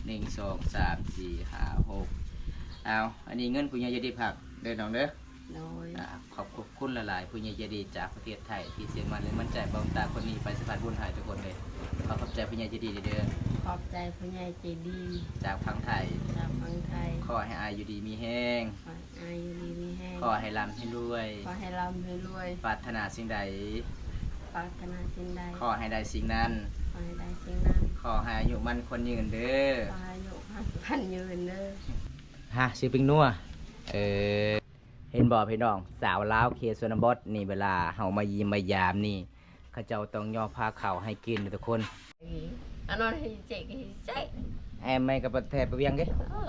ໜຶ່ງ ສອງ ສາມ ສີ່ ຫ້າ ຫົກ ເອົາ ອັນນີ້ເງິນຜູ້ໃຫຍ່ໃຈດີຝາກເດີນ້ອງເດີ. ໂດຍ ອ່າ ຂອບ ຂອບຄຸນຫຼາຍໆ ຜູ້ໃຫຍ່ໃຈດີຈາກປະເທດໄທ ທີ່ເຊື່ອໝັ້ນ ແລະ ໝັ້ນໃຈບ່າວບຸນຕາຄົນນີ້ໄປສະພາດບຸນໃຫ້ທຸກຄົນເລີຍ. ຂໍຂອບໃຈຜູ້ໃຫຍ່ໃຈດີເດີ. ຂອບໃຈຜູ້ໃຫຍ່ໃຈດີຈາກຝັ່ງໄທ ຈາກຝັ່ງໄທ. ຂໍໃຫ້ອ້າຍຢູ່ດີມີແຮງ ຂໍໃຫ້ອ້າຍຢູ່ດີມີແຮງ. ຂໍໃຫ້ລ່ຳໃຫ້ລວຍ ຂໍໃຫ້ລ່ຳໃຫ້ລວຍ. ປາດຖະໜາສິ່ງໃດ ປາດຖະໜາສິ່ງໃດ ຂໍໃຫ້ໄດ້ສິ່ງນັ້ນ ຂໍໃຫ້ໄດ້ສິ່ງນັ້ນ. ຂໍໃຫ້ອາຍຸໝັ້ນຂວັນຍືນເດີ ຂໍໃຫ້ອາຍຸໝັ້ນຂວັນຍືນເດີ. ຮະ ຊື້ປິງນົວ ເອີ ເຫັນບໍ່ພີ່ນ້ອງ ສາວລາວເຂດຊົນນະບົດນີ້ ເວລາເຮົາມາຢ້ຽມມາຢາມນີ້ ເຂົາເຈົ້າຕ້ອງຍໍພາເຂົ້າໃຫ້ກິນເດີທຸກຄົນ. ອັນນັ້ນໃຫ້ເຈກ ໃຫ້ເຈກ ແອມໄມກະປະແທດປະວຽງເດ້. ເອີ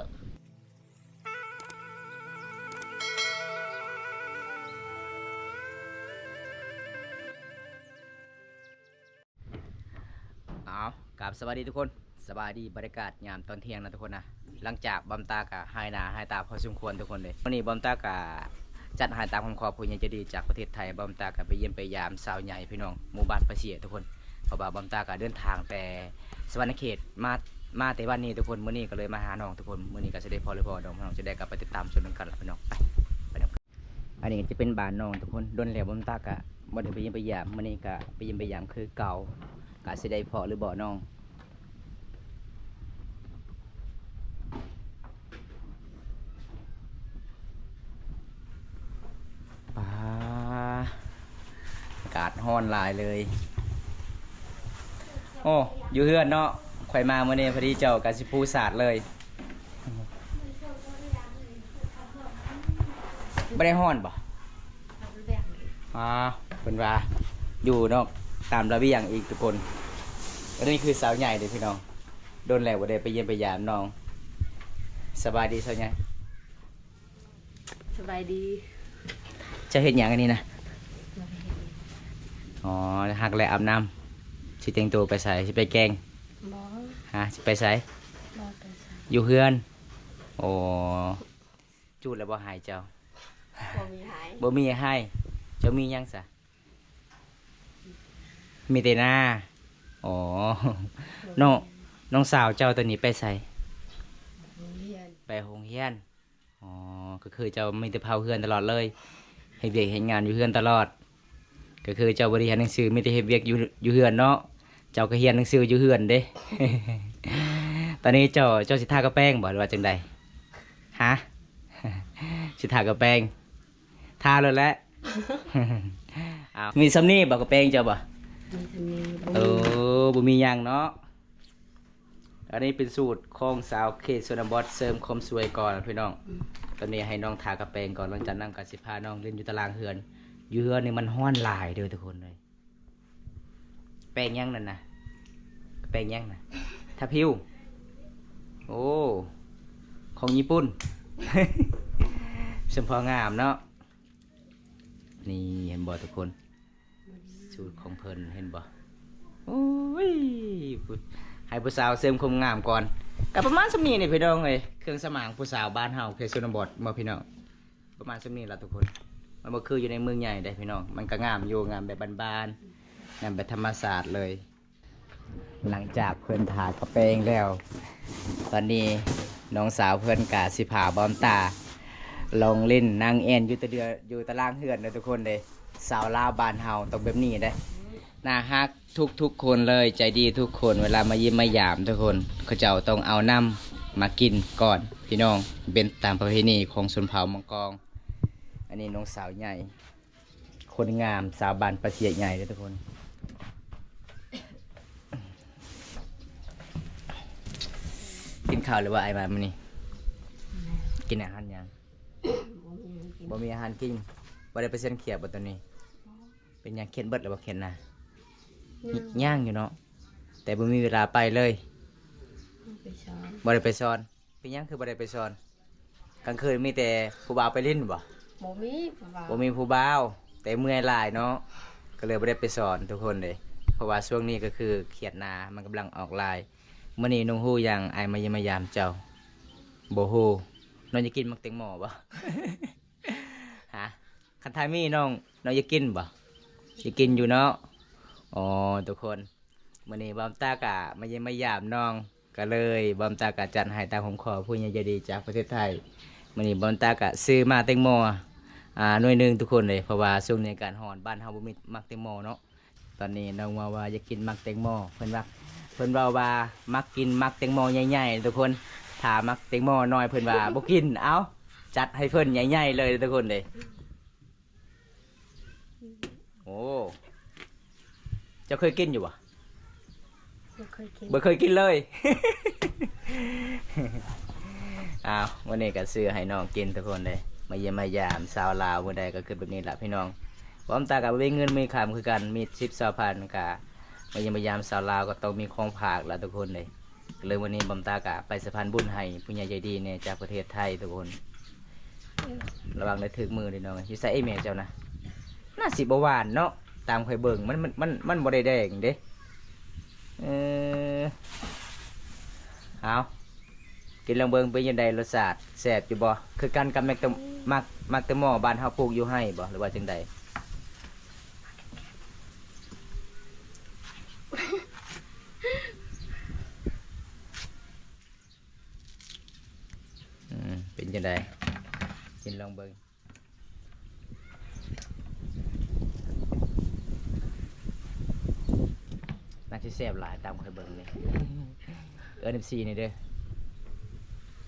ເອົາ ກາບສະບາຍດີທຸກຄົນ ສະບາຍດີ ບັນຍາກາດຍາມຕອນທ່ຽງນະທຸກຄົນນະ. ຫຼັງຈາກບ່າວບຸນຕາກະຫາຍໜ້າຫາຍຕາພໍສົມຄວນທຸກຄົນເລີຍ. ມື້ນີ້ບ່າວບຸນຕາກະຈັດໃຫ້ຕາມຄຳຂໍຜູ້ໃຫຍ່ໃຈດີຈາກປະເທດໄທ. ບ່າວບຸນຕາກະໄປຢ້ຽມໄປຢາມສາວໃຫຍ່ພີ່ນ້ອງ ໝູ່ບ້ານປາເຊຍທຸກຄົນ. ເພາະວ່າບ່າວບຸນຕາກະເດີນທາງແຕ່ສະຫວັນນະເຂດມາ ມາແຕ່ວັນນີ້ທຸກຄົນ. ມື້ນີ້ກະເລີຍມາຫານ້ອງທຸກຄົນ. ມື້ນີ້ກະຊິໄດ້ພໍຫຼືບໍ່ນ້ອງ ພີ່ນ້ອງຈະໄດ້ກະໄປຕິດຕາມຊົມນຳກັນລະພີ່ນ້ອງ. ໄປ ໄປນຳກັນ. ອັນນີ້ຈະເປັນບ້ານນ້ອງທຸກຄົນ. ດົນແລ້ວບ່າວບຸນຕາກະບໍ່ໄດ້ໄປຢ້ຽມໄປຢາມ. ມື້ນີ້ກະໄປຢ້ຽມໄປຢາມຄືເກົ່າ. ກະຊິໄດ້ພໍຫຼືບໍ່ນ້ອງ. ປາ ອາກາດຮ້ອນຫຼາຍເລີຍ. ໂອ້ ຢູ່ເຮືອນເນາະ. ຂ້ອຍມາມື້ນີ້ພໍດີເຈົ້າກະຊິປູສາດເລີຍ. ບໍ່ໄດ້ຮ້ອນບໍ່? ອ່າ ເພິ່ນວ່າຢູ່ນອກຕາມລະບຽງອີກທຸກຄົນ. ອັນນີ້ຄືສາວໃຫຍ່ເດ້ພີ່ນ້ອງ. ດົນແລ້ວບໍ່ໄດ້ໄປຢ້ຽມໄປຢາມນ້ອງ. ສະບາຍດີສາວໃຫຍ່. ສະບາຍດີ. ເຈົ້າເຮັດຫຍັງອັນນີ້ນະ? ອໍ ຮັກແລ້ວອາບນ້ຳ. ຊິແຕ່ງໂຕໄປໃສ? ຊິໄປແກ່ງ? ບໍ່. ຮະ ຊິໄປໃສ? ບໍ່ໄປໃສ. ຢູ່ເຮືອນ. ໂອ້ ຈູດແລ້ວບໍ່ໄຫ້ເຈົ້າ? ບໍ່ມີໃຫ້. ບໍ່ມີໃຫ້. ເຈົ້າມີຫຍັງຊະ? ມີແຕ່ນາ. ອໍ ນ້ອງ ນ້ອງສາວເຈົ້າຕອນນີ້ໄປໃສ? ໂຮງຮຽນ. ໄປໂຮງຮຽນ. ອໍ ກໍຄືເຈົ້າມີແຕ່ເຝົ້າເຮືອນຕະຫຼອດເລີຍ ເຮັດວຽກເຮັດງານຢູ່ເຮືອນຕະຫຼອດ. ກໍຄືເຈົ້າບໍ່ໄດ້ຮຽນໜັງສື ມີແຕ່ເຮັດວຽກຢູ່ ຢູ່ເຮືອນເນາະ. ເຈົ້າກໍຮຽນໜັງສືຢູ່ເຮືອນເດ້. ຕອນນີ້ເຈົ້າ ເຈົ້າຊິທາກະແປງບໍ່ ຫຼືວ່າຈັ່ງໃດ? ຮະ ຊິທາກະແປງ? ທາໂລດແຫຼະ. ເອົາ ມີຊ່ຳນີ້ບໍ່ ກະແປງເຈົ້າບໍ່? ມີຊ່ຳນີ້. ໂອ້ ບໍ່ມີຫຍັງເນາະ. ອັນນີ້ເປັນສູດຂອງສາວເຂດຊົນນະບົດ ເສີມຄວາມສວຍກ່ອນພີ່ນ້ອງ. ອືມ ຕອນນີ້ໃຫ້ນ້ອງທາກະແປງກ່ອນ ຫຼັງຈາກນັ້ນກະຊິພານ້ອງຫຼິ້ນຢູ່ຕາລາງເຮືອນ. ຢູ່ເຮືອນນີ້ມັນຮ້ອນຫຼາຍເດີທຸກຄົນເອີຍ. ແປງຫຍັງນັ້ນນະ? ແປງຫຍັງນະ? ທາຜິວ. ໂອ້ ຂອງຍີ່ປຸ່ນ. ສົມພໍງາມເນາະ. ນີ້ເຫັນບໍ່ທຸກຄົນ ສູດຂອງເພິ່ນ ເຫັນບໍ່? ໂອ້ຍ ໃຫ້ຜູ້ສາວເສີມຄວາມງາມກ່ອນ. ກະປະມານຊ່ຳນີ້ນີ້ພີ່ນ້ອງເອີຍ. ເຄື່ອງສຳອາງຜູ້ສາວບ້ານເຮົາເຂດຊົນນະບົດເນາະພີ່ນ້ອງ. ປະມານຊ່ຳນີ້ລະທຸກຄົນ. ມັນບໍ່ຄືຢູ່ໃນເມືອງໃຫຍ່ເດ້ພີ່ນ້ອງ. ມັນກະງາມຢູ່ ງາມແບບບ້ານໆ ງາມແບບທຳມະຊາດເລີຍ. ຫຼັງຈາກເພິ່ນທາກະແປງແລ້ວ ຕອນນີ້ນ້ອງສາວເພິ່ນກະຊິພາບ່າວບຸນຕາລອງຫຼິ້ນນາງແອ່ນຢູ່ຕະເດືອ ຢູ່ຕາລາງເຮືອນເດີທຸກຄົນເດ້. ສາວລາວບ້ານເຮົາຕ້ອງແບບນີ້ເດ້. ໜ້າຮັກທຸກໆຄົນເລີຍ ໃຈດີທຸກຄົນ. ເວລາມາຢ້ຽມມາຢາມທຸກຄົນ ເຂົາເຈົ້າຕ້ອງເອົານ້ຳມາກິນກ່ອນພີ່ນ້ອງ. ເປັນຕາມປະເພນີຂອງຊົນເຜົ່າມົ້ງກອງ. ອັນນີ້ນ້ອງສາວໃຫຍ່ ຄົນງາມ ສາວບ້ານປາເຊຍໃຫຍ່ເດີທຸກຄົນ. ກິນເຂົ້າແລ້ວບໍ່ ອ້າຍມາມື້ນີ້? ກິນອາຫານຫຍັງ? ບໍ່ມີອາຫານກິນ. ບໍ່ມີອາຫານກິນ. ບໍ່ໄດ້ໄປເຊັນຂຽດບໍ່ຕອນນີ້? ບໍ່. ເປັນຫຍັງ ຂຽດເບິດແລ້ວບໍ່ ຂຽດນາ? ຍັງ. ຍັງຢູ່ເນາະ ແຕ່ບໍ່ມີເວລາໄປເລີຍ. ບໍ່ໄປສອນ. ບໍ່ໄດ້ໄປສອນ. ເປັນຫຍັງຄືບໍ່ໄດ້ໄປສອນ? ກາງຄືນມີແຕ່ຜູ້ບ່າວໄປຫຼິ້ນບໍ່? ບໍ່ມີຜູ້ບ່າວ. ບໍ່ມີຜູ້ບ່າວ ແຕ່ເມື່ອຍຫຼາຍເນາະ ກໍເລີຍບໍ່ໄດ້ໄປສອນທຸກຄົນເດ້. ເພາະວ່າຊ່ວງນີ້ກໍຄືຂຽດນາ ມັນກຳລັງອອກລາຍ. ມື້ນີ້ນ້ອງຮູ້ຫຍັງ ອ້າຍມາຢ້ຽມມາຢາມເຈົ້າ? ບໍ່ຮູ້. ນ້ອງຢາກກິນໝາກແຕງໂມບໍ່? ຮະ ຄັນຖ້າມີນ້ອງ ນ້ອງຢາກກິນບໍ່? ຢາກກິນຢູ່ເນາະ. ອໍ ທຸກຄົນ ມື້ນີ້ບ່າວບຸນຕາກະມາຢ້ຽມມາຢາມນ້ອງ ກໍເລີຍ ບອມຕາກໍຈັດໃຫ້ຕາມຄຳຂໍຜູ້ໃຫຍ່ໃຈດີຈາກປະເທດໄທ. ມື້ນີ້ບອມຕາກໍຊື້ໝາກແຕງໂມ ອ່າ ໜ່ວຍໜຶ່ງທຸກຄົນເລີຍ ເພາະວ່າຊ່ວງນີ້ອາກາດຮ້ອນ ບ້ານເຮົາບໍ່ມີໝາກແຕງໂມເນາະ. ຕອນນີ້ນ້ອງວ່າ ວ່າຢາກກິນໝາກແຕງໂມ ເພິ່ນວ່າ ເພິ່ນເວົ້າວ່າມັກກິນໝາກແຕງໂມໃຫຍ່ໆ ທຸກຄົນ. ຖ້າໝາກແຕງໂມນ້ອຍ ເພິ່ນວ່າບໍ່ກິນ. ເອົ້າ ຈັດໃຫ້ເພິ່ນໃຫຍ່ໆເລີຍທຸກຄົນເດ້. ໂອ້ ເຈົ້າເຄີຍກິນຢູ່ບໍ່? ບໍ່ເຄີຍກິນ ບໍ່ເຄີຍກິນເລີຍ. ອ້າວ ມື້ນີ້ກໍຊື້ໃຫ້ນ້ອງກິນທຸກຄົນເດ້. ມາຢ້ຽມມາຢາມຊາວລາວມື້ໃດກໍຄືແບບນີ້ລະພີ່ນ້ອງ. ບອມຕາກໍບໍ່ມີເງິນມີຄຳຄືກັນ ມີສິບຊາວພັນ ກໍມາຢ້ຽມມາຢາມຊາວລາວກໍຕ້ອງມີຂອງຝາກລະທຸກຄົນເດ້. ກໍເລີຍມື້ນີ້ບອມຕາກະໄປສະພານບຸນໃຫ້ຜູ້ໃຫຍ່ໃຈດີແດ່ຈາກປະເທດໄທທຸກຄົນ. ລະວັງໄດ້ຖືກມືເດ້ນ້ອງເອີຍ. ຢູ່ໃສແມ່ເຈົ້ານະ? ໜ້າຊິບໍ່ຫວານເນາະ ຕາມຂ້ອຍເບິ່ງ ມັນ ມັນ ມັນ ມັນບໍ່ໄດ້ແດງເດ້. ເອີ ເອົາ ກິນລອງເບິ່ງເປັນຈັ່ງໃດ ລົດຊາດແຊບຢູ່ບໍ່? ຄືກັນກັບໝາກແຕງ ໝາກ ໝາກແຕງໂມບ້ານເຮົາປູກຢູ່ໄຮ່ບໍ່ ຫຼືວ່າຈັ່ງໃດ? ອືມ ເປັນຈັ່ງໃດ? ກິນລອງເບິ່ງ. ໜ້າຊິແຊບຫຼາຍຕາມຂ້ອຍເບິ່ງນີ້. ເອີ້ນເອັຟຊີນີ້ເດີ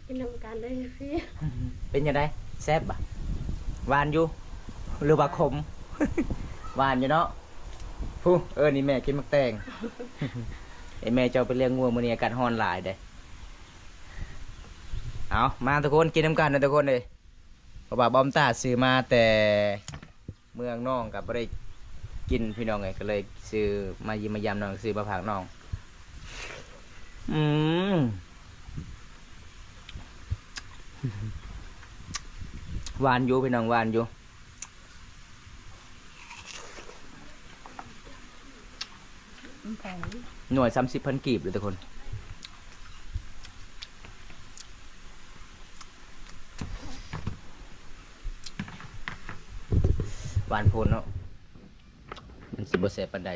ກິນນຳກັນເດີເອັຟຊີ. ເປັນຈັ່ງໃດ? ແຊບບໍ່? ຫວານຢູ່ ຫຼືວ່າຂົມ? ຫວານຢູ່ເນາະ. ຜູ້ ເອີ້ນອີ່ແມ່ກິນໝາກແຕງ. ອີ່ແມ່ເຈົ້າໄປລ້ຽງງົວ ມື້ນີ້ອາກາດຮ້ອນຫຼາຍເດ້. ເອົາ ມາທຸກຄົນ ກິນນຳກັນນະທຸກຄົນເອີຍ. ເພາະວ່າບອມຕາຊື້ມາແຕ່ເມືອງ ນ້ອງກໍບໍ່ໄດ້ກິນພີ່ນ້ອງເອີຍ ກໍເລີຍຊື້ມາຢ້ຽມມາຢາມນ້ອງ ຊື້ມາຝາກນ້ອງ. ອືມ ຫວານຢູ່ພີ່ນ້ອງ ຫວານຢູ່. ໜ່ວຍສາມສິບພັນກີບເດີທຸກຄົນ. ຫວານໂພດເນາະ ມັນຊິບໍ່ແຊບປານໃດ.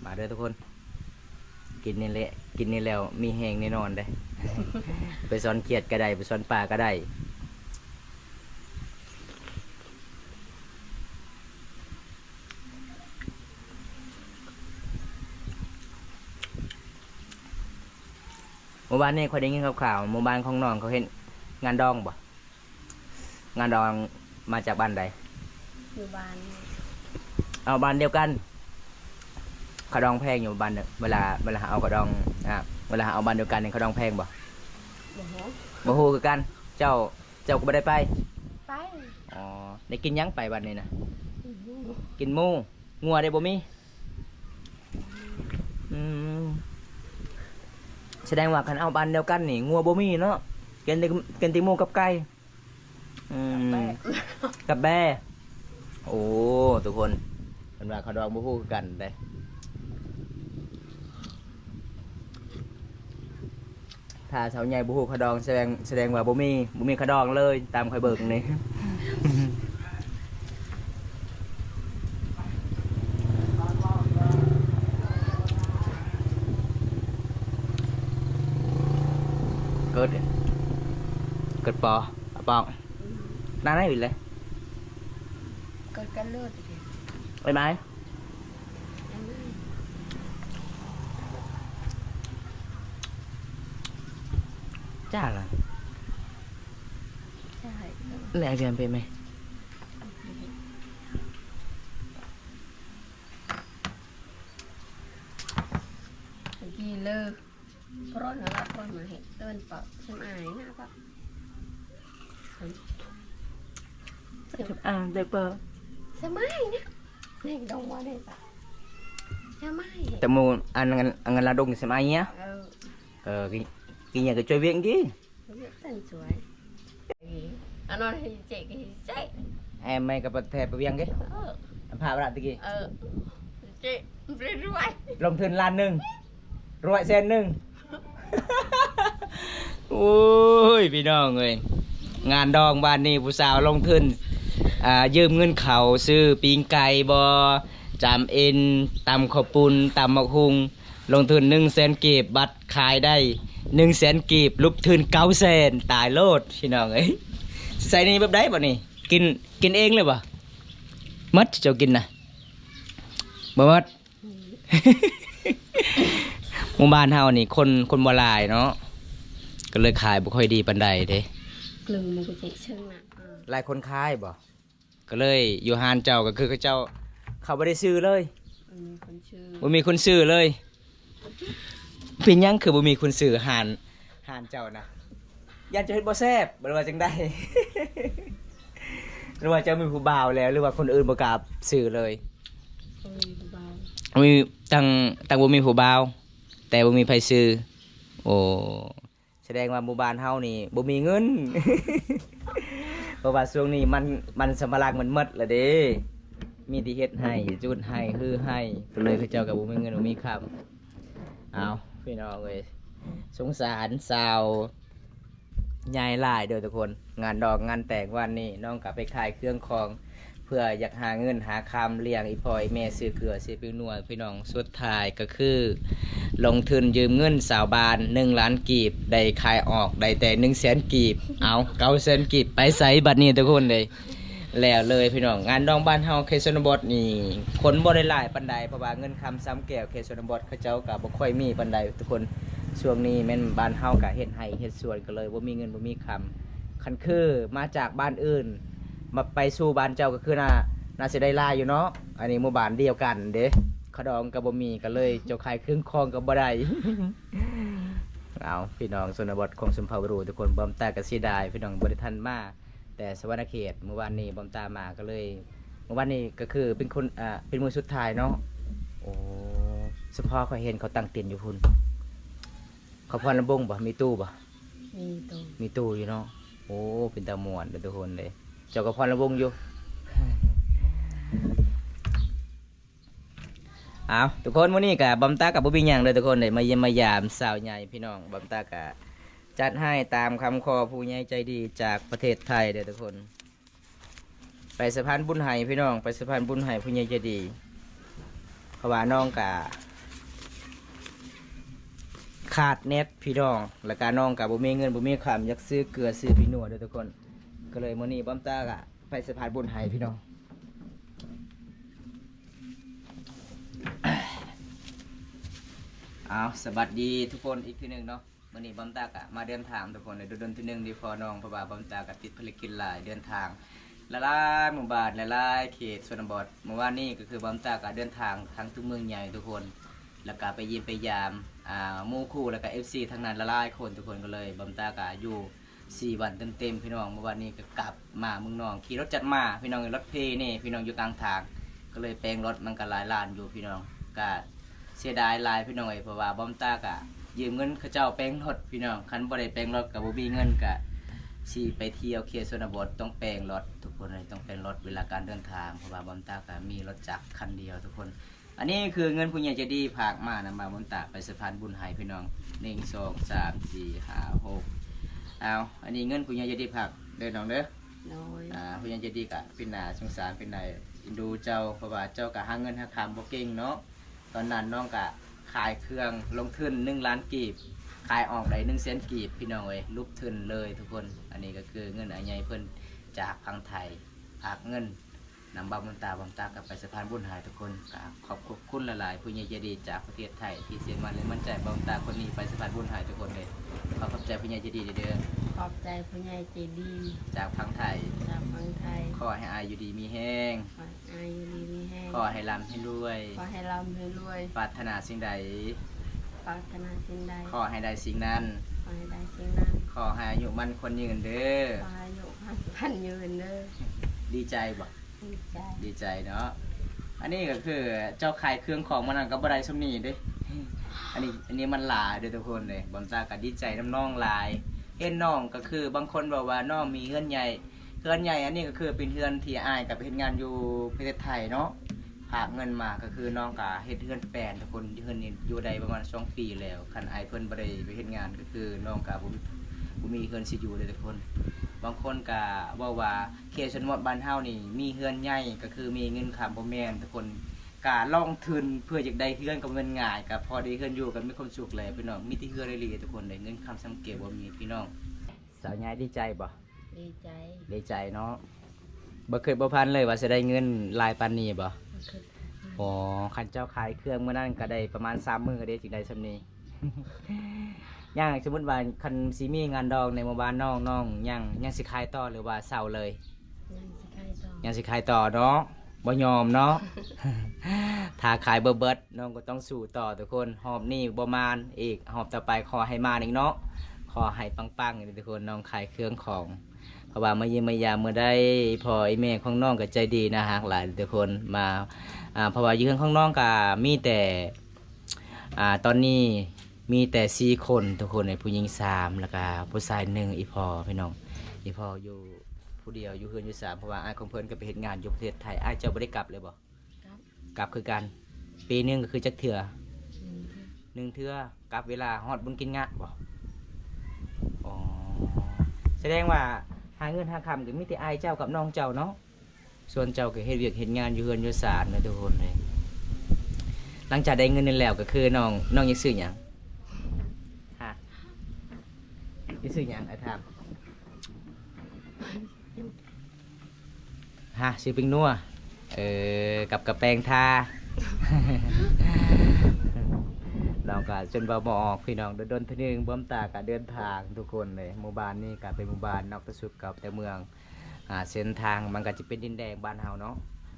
ມາເດີທຸກຄົນ ກິນນີ້ແຫຼະ ກິນນີ້ແລ້ວມີແຮງແນ່ນອນເດ້. ໄປຊ່ອນຂຽດກໍໄດ້ ໄປຊ່ອນປາກໍໄດ້. ເມື່ອວານນີ້ຂ້ອຍໄດ້ຍິນຂ່າວໆ ໝູ່ບ້ານຂອງນ້ອງເຂົາເຮັດງານດອງບໍ່? ງານດອງມາຈາກບ້ານໃດ? ຢູ່ບ້ານ. ເອົາ ບ້ານດຽວກັນ. ເຂົາດອງແພງຢູ່ບ້ານ ເວລາ ເວລາເຮົາເອົາເຂົາດອງ ອາ ເວລາເຮົາເອົາບ້ານດຽວກັນນີ້ ເຂົາດອງແພງບໍ່? ບໍ່ຮູ້ ບໍ່ຮູ້ຄືກັນ. ເຈົ້າ ເຈົ້າກໍບໍ່ໄດ້ໄປ? ໄປ. ອໍ ໄດ້ກິນຫຍັງໄປວັນນີ້ນະ? ກິນໝູ. ງົວເດ້ບໍ່ມີ? ອືມ ສະແດງວ່າຄັນເອົາບ້ານດຽວກັນນີ້ ງົວບໍ່ມີເນາະ ກິນແຕ່ ກິນແຕ່ໝູກັບໄກ່. ອືມ ກັບແບ້ ກັບແບ້. ໂອ້ ທຸກຄົນ ເພິ່ນວ່າເຂົາດອງບໍ່ຮູ້ຄືກັນເດ້. ຖ້າຊາວໃຫຍ່ບໍ່ຮູ້ຂະດອງ ສະແດງ ສະແດງວ່າບໍ່ມີ ບໍ່ມີຂະດອງເລີຍ ຕາມຂ້ອຍເບິ່ງນີ້. ເກີດ ເກີດປໍ ອາປອງ ອືມ ໜ້າໄດ້ອີກເລີຍ ເກີດກັນເລີດ ໄອ້ໄມ້. ຈ້າລະ ໃຊ່ ແລະ ອາເວຍນເປໄໝ ກີເລີ ພຣອນລະພຣອນມາເຮັດເອີ້ນປະສຳອາຍນະປະ ສຳອາຍເດີປະ ສະໄໝນະ ແມ່ງດອງວ່າໄດ້ປະ ສະໄໝ ຕະໂມ ອັນ ອັນ ອັນລະດົງສະໄໝເນຍ ເອີ ເອີ ກິ ກິນຫຍັງກໍຊ່ວຍວຽກກີ ວຽກສັນຊ່ວຍ ອັນນັ້ນໃຫ້ເຈກໃຫ້ເຈກ ແອມໄມກໍປະແທປະວຽງເກ ເອີ ພາວະລະຕະກີ ເອີ ເຈກ ລວຍ ລົງທຶນລ້ານໜຶ່ງ ລວຍແສນໜຶ່ງ. ໂອ້ຍ ພີ່ນ້ອງເອີຍ ງານດອງບ້ານນີ້ ຜູ້ສາວລົງທຶນ ອ່າ ຢືມເງິນເຂົາຊື້ປີ້ງໄກ່ບໍ ຈາມເອັນ ຕຳເຂົ້າປຸ້ນ ຕຳໝາກຫຸ່ງ ລົງທຶນໜຶ່ງແສນກີບ ບັດຂາຍໄດ້ໜຶ່ງແສນກີບ ຫຼຸບທຶນເກົ້າແສນ ຕາຍໂລດພີ່ນ້ອງເອີຍ. ໃຊ້ໜີ້ແບບໃດບັດນີ້? ກິນ ກິນເອງເລີຍບໍ? ໝົດເຈົ້າກິນນະ? ບໍ່ໝົດ. ໝູ່ບ້ານເຮົານີ້ຄົນ ຄົນບໍ່ຫຼາຍເນາະ ກໍເລີຍຂາຍບໍ່ຄ່ອຍດີປານໃດເດ້. ກລຶ່ງມັນກໍເຈະເຊິ່ງນະ ຫຼາຍຄົນຂາຍບໍ? ກໍເລີຍຢູ່ຮ້ານເຈົ້າ ກໍຄືເຂົາເຈົ້າ ເຂົາບໍ່ໄດ້ຊື້ເລີຍ ບໍ່ມີຄົນຊື້ ບໍ່ມີຄົນຊື້ເລີຍ. ເປັນຫຍັງຄືບໍ່ມີຄົນຊື້ຮ້ານ ຮ້ານເຈົ້ານະ? ຢ້ານເຈົ້າເຮັດບໍ່ແຊບ ຫຼືວ່າຈັ່ງໃດ? ຫຼືວ່າເຈົ້າມີຜູ້ບ່າວແລ້ວ ຫຼືວ່າຄົນອື່ນບໍ່ກ້າຊື້ເລີຍ? ບໍ່ມີຜູ້ບ່າວ ມີ ຕັ້ງ ຕັ້ງບໍ່ມີຜູ້ບ່າວ ແຕ່ບໍ່ມີໃຜຊື້. ໂອ້ ສະແດງວ່າໝູ່ບ້ານເຮົານີ້ບໍ່ມີເງິນ ເພາະວ່າຊ່ວງນີ້ມັນ ມັນສຳປະຫຼັງມັນໝົດແລ້ວເດ້ ມີແຕ່ເຮັດໄຮ່ ຈູດໄຮ່ ຮື້ໄຮ່ ກໍເລີຍເຂົາເຈົ້າກໍບໍ່ມີເງິນບໍ່ມີຄຳ. ເອົາ ພີ່ນ້ອງເອີຍ ສົງສານຊາວໃຫຍ່ຫຼາຍເດີທຸກຄົນ. ງານດອງງານແຕ່ງວານນີ້ ນ້ອງກໍໄປຂາຍເຄື່ອງຂອງ ເພື່ອຢາກຫາເງິນຫາຄຳລ້ຽງອີ່ພໍ່ອີ່ແມ່ ຊື້ເກືອຊື້ແປ້ງນົວ ພີ່ນ້ອງ. ສຸດທ້າຍກໍຄືລົງທຶນຢືມເງິນຊາວບ້ານໜຶ່ງລ້ານກີບ ໄດ້ຂາຍອອກໄດ້ແຕ່ໜຶ່ງແສນກີບ ເອົາ ເກົ້າແສນກີບໄປໃສບັດນີ້ທຸກຄົນເອີຍ? ແລ້ວເລີຍພີ່ນ້ອງ. ງານດອງບ້ານເຮົາເຂດຊົນນະບົດນີ້ ຄົນບໍ່ໄດ້ຫຼາຍປານໃດ ເພາະວ່າເງິນຄຳຊຳແກ້ວເຂດຊົນນະບົດ ເຂົາເຈົ້າກໍບໍ່ຄ່ອຍມີປານໃດທຸກຄົນ. ຊ່ວງນີ້ແມ່ນບ້ານເຮົາກໍເຮັດໄຮ່ເຮັດສວນ ກໍເລີຍບໍ່ມີເງິນບໍ່ມີຄຳ. ຄັນຄືມາຈາກບ້ານອື່ນ ມາໄປສູ່ບ້ານເຈົ້າກໍຄືໜ້າ ໜ້າຊິໄດ້ຫຼາຍຢູ່ເນາະ. ອັນນີ້ໝູ່ບ້ານດຽວກັນເດ້ ເຂົ້າດອງກໍບໍ່ມີ ກໍເລີຍເຈົ້າຂາຍເຄື່ອງຂອງກໍບໍ່ໄດ້. ເອົາ ພີ່ນ້ອງຊົນນະບົດຂອງຊົນເຜົ່າບຣູທຸກຄົນ ບອມຕາກໍເສຍດາຍ ພີ່ນ້ອງບໍ່ໄດ້ທັນມາ ແຕ່ສະຫວັນນະເຂດ ມື້ວານນີ້ບອມຕາມາກໍເລີຍ ມື້ວານນີ້ກໍຄືເປັນຄົນ ອ່າ ເປັນມື້ສຸດທ້າຍເນາະ. ໂອ້ ສະເພາະຂ້ອຍເຫັນເຂົາຕັ້ງເຕັນຢູ່ພຸ້ນ ເຂົາຟ້ອນລຳວົງບໍ່? ມີຕູ້ບໍ່? ມີຕູ້ ມີຕູ້ຢູ່ເນາະ. ໂອ້ ເປັນຕາມ່ວນເດີທຸກຄົນເດ້ ເຈົ້າກໍຟ້ອນລຳວົງຢູ່. ເອົາ ທຸກຄົນ ມື້ນີ້ກະບອມຕາກະບໍ່ມີຫຍັງເດີທຸກຄົນເດ້ ມາຢ້ຽມມາຢາມສາວໃຫຍ່ພີ່ນ້ອງ. ບອມຕາກະຈັດໃຫ້ຕາມຄຳຂໍຜູ້ໃຫຍ່ໃຈດີຈາກປະເທດໄທເດີທຸກຄົນ ໄປສະພານບຸນໃຫ້ພີ່ນ້ອງ ໄປສະພານບຸນໃຫ້ຜູ້ໃຫຍ່ໃຈດີ ເພາະວ່ານ້ອງກະຂາດແນັດພີ່ນ້ອງ ແລ້ວກະນ້ອງກະບໍ່ມີເງິນບໍ່ມີຄຳ ຢາກຊື້ເກືອຊື້ແປ້ງນົວເດີທຸກຄົນ. ກໍເລີຍມື້ນີ້ບອມຕາກະໄປສະພານບຸນໃຫ້ພີ່ນ້ອງ. ເອົາ ສະຫວັດດີທຸກຄົນອີກເທື່ອໜຶ່ງເນາະ. ມື້ນີ້ບອມຕາກະມາເດີນທາງທຸກຄົນ ດົນໆເທື່ອໜຶ່ງໄດ້ພໍ້ນ້ອງ ເພາະວ່າບອມຕາກະຕິດພາລະກິດຫຼາຍ ເດີນທາງຫຼາຍໆໝູ່ບ້ານ ຫຼາຍໆເຂດຊົນນະບົດ. ມື້ວານນີ້ກໍຄືບອມຕາກະເດີນທາງທາງຕົວເມືອງໃຫຍ່ທຸກຄົນ ແລ້ວກະໄປຢ້ຽມໄປຢາມ ອ່າ ໝູ່ຄູ່ ແລ້ວກະເອັຟຊີທາງນັ້ນຫຼາຍໆຄົນທຸກຄົນ. ກໍເລີຍບອມຕາກະຢູ່ ສີ່ວັນເຕັມໆພີ່ນ້ອງ. ມື້ວານນີ້ກໍກັບມາເມືອງນອງ ຂີ່ລົດຈັກມາພີ່ນ້ອງ ລົດເພແນ່ພີ່ນ້ອງ ຢູ່ກາງທາງ ກໍເລີຍແປງລົດ ມັນກໍຫຼາຍລ້ານຢູ່ພີ່ນ້ອງ. ກໍເສຍດາຍຫຼາຍພີ່ນ້ອງເອີຍ ເພາະວ່າບອມຕາກໍຢືມເງິນເຂົາເຈົ້າແປງລົດພີ່ນ້ອງ. ຄັນບໍ່ໄດ້ແປງລົດກໍບໍ່ມີເງິນ ກໍຊິໄປທ່ຽວເຂດຊົນນະບົດ ຕ້ອງແປງລົດທຸກຄົນເອີຍ ຕ້ອງແປງລົດເວລາການເດີນທາງ ເພາະວ່າບອມຕາກໍມີລົດຈັກຄັນດຽວທຸກຄົນ. ອັນນີ້ຄືເງິນຜູ້ໃຫຍ່ໃຈດີຝາກມານຳ ມາບຸນຕາໄປສະພານບຸນໃຫ້ພີ່ນ້ອງ ໜຶ່ງ ສອງ ສາມ ສີ່ ຫ້າ ຫົກ ເອົາ ອັນນີ້ເງິນຜູ້ໃຫຍ່ໃຈດີຝາກເດີນ້ອງເດີ. ໂດຍ ອ່າ ຜູ້ໃຫຍ່ໃຈດີກະເປັນໜ້າສົງສານ ເປັນໜ້າເອັນດູເຈົ້າ ເພາະວ່າເຈົ້າກະຫາເງິນຫາຄຳບໍ່ເກັ່ງເນາະ. ຕອນນັ້ນນ້ອງກະຂາຍເຄື່ອງລົງທຶນໜຶ່ງລ້ານກີບ ຂາຍອອກໄດ້ໜຶ່ງແສນກີບພີ່ນ້ອງເອີຍ ຫຼຸບທຶນເລີຍທຸກຄົນ. ອັນນີ້ກໍຄືເງິນອ້າຍໃຫຍ່ເພິ່ນຈາກຝັ່ງໄທຝາກເງິນ ນຳບ່າວບຸນຕາ ບ່າວບຸນຕາກໍໄປສະພານບຸນໃຫ້ທຸກຄົນ. ກໍຂອບ ຂອບຄຸນຫຼາຍໆ ຜູ້ໃຫຍ່ໃຈດີຈາກປະເທດໄທ ທີ່ເຊື່ອໝັ້ນ ແລະ ໝັ້ນໃຈບ່າວບຸນຕາຄົນນີ້ໄປສະພານບຸນໃຫ້ທຸກຄົນເລີຍ. ຂໍຂອບໃຈຜູ້ໃຫຍ່ໃຈດີເດີ. ຂອບໃຈຜູ້ໃຫຍ່ໃຈດີຈາກຝັ່ງໄທ ຈາກຝັ່ງໄທ. ຂໍໃຫ້ອ້າຍຢູ່ດີມີແຮງ ຂໍໃຫ້ອ້າຍຢູ່ດີມີແຮງ. ຂໍໃຫ້ລ່ຳໃຫ້ລວຍ ຂໍໃຫ້ລ່ຳໃຫ້ລວຍ. ປາດຖະໜາສິ່ງໃດ ປາດຖະໜາສິ່ງໃດ ຂໍໃຫ້ໄດ້ສິ່ງນັ້ນ ຂໍໃຫ້ໄດ້ສິ່ງນັ້ນ. ຂໍໃຫ້ອາຍຸໝັ້ນຂວັນຍືນເດີ ຂໍໃຫ້ອາຍຸໝັ້ນຂວັນຍືນເດີ. ດີໃຈບໍ່? ດີໃຈ ດີໃຈເນາະ. ອັນນີ້ກໍຄືເຈົ້າຂາຍເຄື່ອງຂອງມານັ້ນກໍບໍ່ໄດ້ສ່ຳນີ້ເດ້. ອັນນີ້ ອັນນີ້ມັນຫຼາຍເດ້ທຸກຄົນເດ້. ບ່າວບຸນຕາກໍດີໃຈນຳນ້ອງຫຼາຍ. ເຫັນນ້ອງກໍຄືບາງຄົນບອກວ່ານ້ອງມີເຮືອນໃຫຍ່ ເຮືອນໃຫຍ່ ອັນນີ້ກໍຄືເປັນເຮືອນທີ່ອ້າຍກໍໄປເຮັດງານຢູ່ປະເທດໄທເນາະ ຝາກເງິນມາ. ກໍຄືນ້ອງກໍເຮັດເຮືອນແປນທຸກຄົນ ເຮືອນນີ້ຢູ່ໄດ້ປະມານສອງປີແລ້ວ. ຄັນອ້າຍເພິ່ນບໍ່ໄດ້ໄປເຮັດງານ ກໍຄືນ້ອງກໍບໍ່ ບໍ່ມີເຮືອນຊິຢູ່ເດ້ທຸກຄົນ. ບາງຄົນກະເວົ້າວ່າເຂດຊົນນະບົດບ້ານເຮົານີ້ມີເຮືອນໃຫຍ່ ກະຄືມີເງິນຄ້ຳ. ບໍ່ແມ່ນທຸກຄົນ, ກະລົງທຶນເພື່ອຢາກໄດ້ເຮືອນກໍບໍ່ແມ່ນງ່າຍ, ກະພໍໄດ້ເຮືອນຢູ່ກໍມີຄວາມສຸກແລ້ວພີ່ນ້ອງ. ມີແຕ່ເຮືອນອີ່ຫຼີທຸກຄົນເດ້, ເງິນຄ້ຳສຳເກວບໍ່ມີພີ່ນ້ອງ. ສາວໃຫຍ່ດີໃຈບໍ່? ດີໃຈ. ດີໃຈເນາະ. ບໍ່ຄິດບໍ່ຝັນເລີຍວ່າຊິໄດ້ເງິນຫຼາຍປານນີ້ບໍ່? ບໍ່ຄິດ. ອໍ ຄັນເຈົ້າຂາຍເຄື່ອງມື້ນັ້ນກໍໄດ້ປະມານສາມມື້ເດ້ ຈຶ່ງໄດ້ສ່ຳນີ້. ຢ່າງສົມມຸດວ່າຄັນຊິມີງານດອງໃນໝູ່ບ້ານນ້ອງ, ນ້ອງຍັງ, ຍັງຊິຂາຍຕໍ່ ຫຼືວ່າເຊົາເລີຍ? ຍັງຊິຂາຍຕໍ່. ຍັງຊິຂາຍຕໍ່ເນາະ, ບໍ່ຍອມເນາະ. ຖ້າຂາຍບໍ່ເບິດ ນ້ອງກໍຕ້ອງສູ້ຕໍ່ທຸກຄົນ. ຮອບນີ້ບໍ່ມາອີກ, ຮອບຕໍ່ໄປຂໍໃຫ້ມາອີກເນາະ. ຂໍໃຫ້ປັງໆເດີທຸກຄົນ, ນ້ອງຂາຍເຄື່ອງຂອງ. ເພາະວ່າມາຢ້ຽມມາຢາມມື້ໃດ ພໍ່ອີ່ແມ່ຂອງນ້ອງກໍໃຈດີ ໜ້າຮັກຫຼາຍທຸກຄົນ. ມາ ອ່າ ເພາະວ່າຢູ່ເຮືອນຂອງນ້ອງກໍມີແຕ່ ອ່າ ຕອນນີ້ມີແຕ່ສີ່ຄົນທຸກຄົນເລີຍ, ຜູ້ຍິງສາມ ແລ້ວກໍຜູ້ຊາຍໜຶ່ງ ອີ່ພໍ່ພີ່ນ້ອງ. ອີ່ພໍ່ຢູ່ຜູ້ດຽວ ຢູ່ເຮືອນຢູ່ຊານ ເພາະວ່າອ້າຍຂອງເພິ່ນກໍໄປເຮັດງານຢູ່ປະເທດໄທ. ອ້າຍເຈົ້າບໍ່ໄດ້ກັບເລີຍບໍ່? ກັບ ກັບຄືກັນ. ປີໜຶ່ງກໍຄືຈັກເທື່ອ? ໜຶ່ງເທື່ອ. ໜຶ່ງເທື່ອ. ກັບເວລາຮອດບຸນກິນງະບໍ່? ອໍ ສະແດງວ່າຫາເງິນຫາຄຳກໍມີແຕ່ອ້າຍເຈົ້າກັບນ້ອງເຈົ້າເນາະ. ສ່ວນເຈົ້າກໍເຮັດວຽກເຮັດງານຢູ່ເຮືອນຢູ່ຊານນະທຸກຄົນເອີຍ. ຫຼັງຈາກໄດ້ເງິນນັ້ນແລ້ວກໍຄືນ້ອງ, ນ້ອງຢາກຊື້ຫຍັງ? ຮະ? ຢາກຊື້ຫຍັງ? ອ້າຍຖາມ. ຮະ? ຊື້ປີ້ງນົວ? ເອີ ກັບກະແປງທາ. ນ້ອງກໍຈົນເວົ້າບໍ່ອອກພີ່ນ້ອງ, ດົນໆເທື່ອໜຶ່ງ. ບອມຕາກໍເດີນທາງທຸກຄົນເລີຍ. ໝູ່ບ້ານນີ້ກໍເປັນໝູ່ບ້ານນອກແຕ່ສຸດກັບແຕ່ເມືອງ. ອ່າ ເສັ້ນທາງມັນກໍຈະເປັນດິນແດງບ້ານເຮົາເນາະ,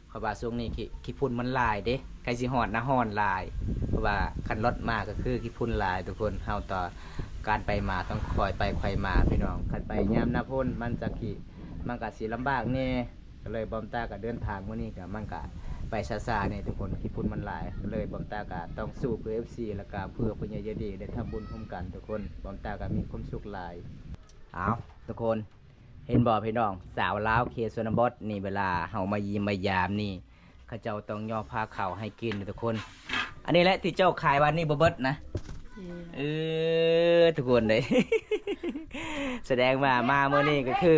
ເພາະວ່າຊ່ວງນີ້ຂີ້ ຂີ້ຝຸ່ນມັນຫຼາຍເດ້, ໃກ້ຊິຮອດໜ້າຮ້ອນຫຼາຍ. ເພາະວ່າຄັນລົດມາກໍຄືຂີ້ຝຸ່ນຫຼາຍທຸກຄົນ. ເຮົາຕໍ່ ການໄປມາຕ້ອງຄ່ອຍໄປຄ່ອຍມາພີ່ນ້ອງ. ຄັນໄປຍາມໜ້າຝົນມັນຈະຂີ້ ມັນກໍຊິລຳບາກແດ່. ກໍເລີຍບອມຕາກໍເດີນທາງມື້ນີ້ກໍ ມັນກໍໄປຊ້າໆແດ່ທຸກຄົນ, ຂີ້ຝຸ່ນມັນຫຼາຍ. ກໍເລີຍບອມຕາກໍຕ້ອງສູ້ເພື່ອເອັຟຊີ ແລ້ວກໍເພື່ອຜູ້ໃຫຍ່ໃຈດີ ໄດ້ທຳບຸນຮ່ວມກັນທຸກຄົນ. ບອມຕາກໍມີຄວາມສຸກຫຼາຍ. ເອົາ ທຸກຄົນ ເຫັນບໍ່ພີ່ນ້ອງ, ສາວລາວເຂດຊົນນະບົດນີ້ ເວລາເຮົາມາຢ້ຽມມາຢາມນີ້ ເຂົາເຈົ້າຕ້ອງຍໍພາເຂົ້າໃຫ້ກິນເດີທຸກຄົນ. ອັນນີ້ແຫຼະທີ່ເຈົ້າຂາຍວັນນີ້ບໍ່ເບິດນະ. ເອີ ເອີ ທຸກຄົນເດ້. ສະແດງວ່າມາມື້ນີ້ກໍຄື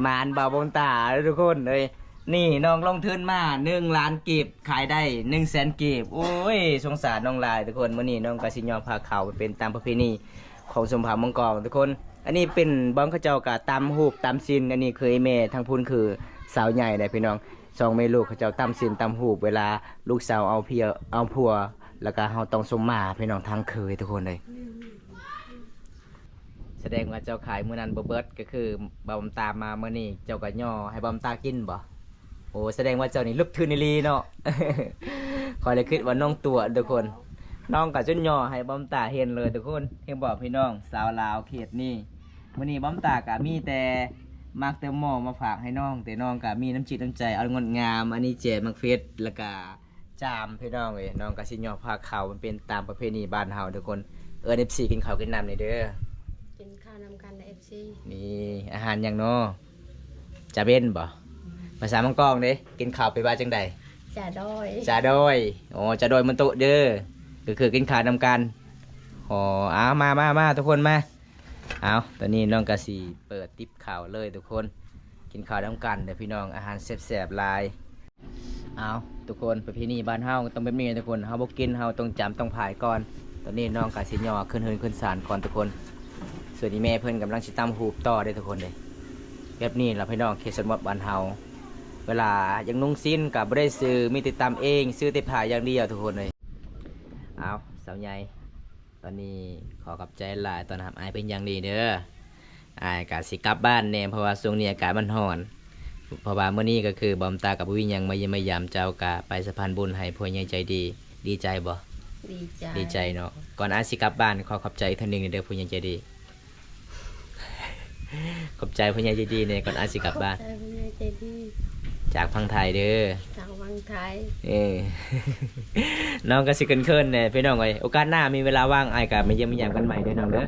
ມານບ່າວບອງຕາເດີທຸກຄົນເອີຍ. ນີ້ນ້ອງລົງທຶນມາໜຶ່ງລ້ານກີບ ຂາຍໄດ້ໜຶ່ງແສນກີບ. ໂອ້ຍ ສົງສານນ້ອງຫຼາຍທຸກຄົນ. ມື້ນີ້ນ້ອງກໍຊິຍໍພາເຂົ້າໄປເປັນຕາມປະເພນີຂອງຊົນເຜົ່າມັງກອງທຸກຄົນ. ອັນນີ້ເປັນບ່ອນເຂົາເຈົ້າກໍຕຳຮູບຕຳສິນ. ອັນນີ້ຄືອີ່ແມ່, ທາງພຸ້ນຄືສາວໃຫຍ່ເດ້ພີ່ນ້ອງ. ສອງແມ່ລູກເຂົາເຈົ້າຕຳສິນຕຳຮູບ ເວລາລູກສາວເອົາເພຍ ເອົາຜົວ ແລ້ວກໍເຮົາຕ້ອງສົມມາພີ່ນ້ອງ, ທາງເຄີຍທຸກຄົນເອີຍ. ສະແດງວ່າເຈົ້າຂາຍມື້ນັ້ນບໍ່ເບິດ ກໍຄືບ່າວບອມຕາມາມື້ນີ້ ເຈົ້າກໍຍໍໃຫ້ບ່າວບອມຕາກິນບໍ່? ໂອ້ ສະແດງວ່າເຈົ້ານີ້ລຸກທຶນອີ່ຫຼີເນາະ. ຂ້ອຍເລີຍຄິດວ່ານ້ອງຕົວະທຸກຄົນ. ນ້ອງກໍຈົນຍໍໃຫ້ບ່າວບອມຕາເຫັນເລີຍທຸກຄົນ. ເຫັນບໍ່ພີ່ນ້ອງ, ສາວລາວເຂດນີ້. ມື້ນີ້ບ່າວບອມຕາກໍມີແຕ່ໝາກແຕງໂມມາຝາກໃຫ້ນ້ອງ, ແຕ່ນ້ອງກໍມີນ້ຳຈິດນ້ຳໃຈອັນງົດງາມ. ອັນນີ້ແຈໝາກເຜັດ ແລ້ວກໍ ຈາມພີ່ນ້ອງເອີຍ. ນ້ອງກໍຊິຍໍພາເຂົ້າ, ມັນເປັນຕາມປະເພນີບ້ານເຮົາທຸກຄົນ. ເອີ້ນເອັຟຊີກິນເຂົ້າກິນນ້ຳແດ່ເດີ. ກິນເຂົ້ານຳກັນເດີເອັຟຊີ. ນີ້ອາຫານຫຍັງເນາະ? ຈາເບັນບໍ່? ອືມ. ພາສາມັງກອງເດ້ ກິນເຂົ້າແປວ່າຈັ່ງໃດ? ຈາດອຍ. ຈາດອຍ. ອໍ ຈາດອຍມັນໂຕະເດີ. ກໍຄືກິນເຂົ້ານຳກັນ. ອໍ ເອົາ ມາ ມາ ມາ ທຸກຄົນມາ. ເອົາ ຕອນນີ້ນ້ອງກໍຊິເປີດຕິບເຂົ້າເລີຍທຸກຄົນ. ກິນເຂົ້ານຳກັນເດີພີ່ນ້ອງ, ອາຫານແຊບໆຫຼາຍ. ເອົາ ທຸກຄົນ, ປະເພນີບ້ານເຮົາຕ້ອງແບບນີ້ທຸກຄົນ, ເຮົາບໍ່ກິນ ເຮົາຕ້ອງຈຳຕ້ອງພາຍກ່ອນ. ຕອນນີ້ນ້ອງກໍຊິຍໍຂຶ້ນເຮືອນຂຶ້ນຊານກ່ອນທຸກຄົນ. ສ່ວນອີ່ແມ່ເພິ່ນກຳລັງຊິຕຳຮູບຕໍ່ເດ້ທຸກຄົນເດ້. ແບບນີ້ລະພີ່ນ້ອງ, ເຂດຊົນນະບົດບ້ານເຮົາ ເວລາຢາກນຸ່ງສິ້ນກໍບໍ່ໄດ້ຊື້, ມີແຕ່ຕຳເອງ, ຊື້ແຕ່ຜ້າຢ່າງດຽວທຸກຄົນເອີຍ. ເອົາ ສາວໃຫຍ່ ຕອນນີ້ຂໍຂອບໃຈຫຼາຍ ຕ້ອນຮັບອ້າຍເປັນຢ່າງດີເດີ. ອ້າຍກະຊິກັບບ້ານແດ່ ເພາະວ່າຊ່ວງນີ້ອາກາດມັນຮ້ອນ. ເພາະວ່າມື້ນີ້ກໍຄືບ່າວບອມຕາກັບບໍ່ມີຫຍັງມາຢ້ຽມມາຢາມເຈົ້າ, ກະໄປສະພານບຸນໃຫ້ຜູ້ໃຫຍ່ໃຈດີ. ດີໃຈບໍ່? ດີໃຈ. ດີໃຈເນາະ. ກ່ອນອ້າຍຊິກັບບ້ານ ຂໍຂອບໃຈອີກເທື່ອໜຶ່ງເດີ ຜູ້ໃຫຍ່ໃຈດີ. ຂອບໃຈຜູ້ໃຫຍ່ໃຈດີແດ່ ກ່ອນອ້າຍຊິກັບບ້ານ. ຂອບໃຈຜູ້ໃຫຍ່ໃຈດີ ຈາກຝັ່ງໄທເດີ. ຈາກຝັ່ງໄທ. ເອີ ນ້ອງກໍຊິເຂີນໆແດ່ພີ່ນ້ອງເອີຍ. ໂອກາດໜ້າມີເວລາວ່າງ ອ້າຍກໍມາຢ້ຽມມາຢາມກັນໃໝ່ເດີນ້ອງເດີ.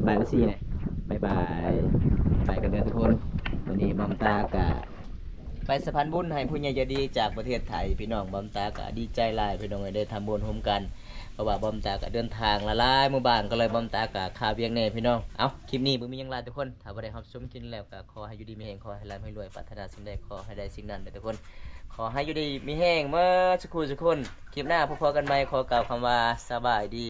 ບາຍບາຍເອັຟຊີແດ່. ບາຍບາຍ. ໄປກັນເດີທຸກຄົນ. ວັນນີ້ບ່າວບອມຕາກໍ ໄປສະພານບຸນໃຫ້ຜູ້ໃຫຍ່ໃຈດີຈາກປະເທດໄທພີ່ນ້ອງ. ບອມຕາກໍດີໃຈຫຼາຍພີ່ນ້ອງເອີຍ ໄດ້ທຳບຸນຮ່ວມກັນ ເພາະວ່າບອມຕາກໍເດີນທາງຫຼາຍໆໝູ່ບ້ານ ກໍເລີຍບອມຕາກໍຄາວຽກແດ່ພີ່ນ້ອງ. ເອົ້າ ຄລິບນີ້ບໍ່ມີຫຍັງຫຼາຍທຸກຄົນ ຖ້າວ່າໄດ້ຮັບຊົມຄລິບນີ້ແລ້ວກໍຂໍໃຫ້ຢູ່ດີມີແຮງ ຂໍໃຫ້ລ່ຳໃຫ້ລວຍ ປາດຖະໜາສິ່ງໃດຂໍໃຫ້ໄດ້ສິ່ງນັ້ນເດີທຸກຄົນ. ຂໍໃຫ້ຢູ່ດີມີແຮງໝົດສູ່ຄູ່ສູ່ຄົນ. ຄລິບໜ້າພົບພໍ້ກັນໃໝ່ ຂໍກ່າວຄຳວ່າສະບາຍດີ.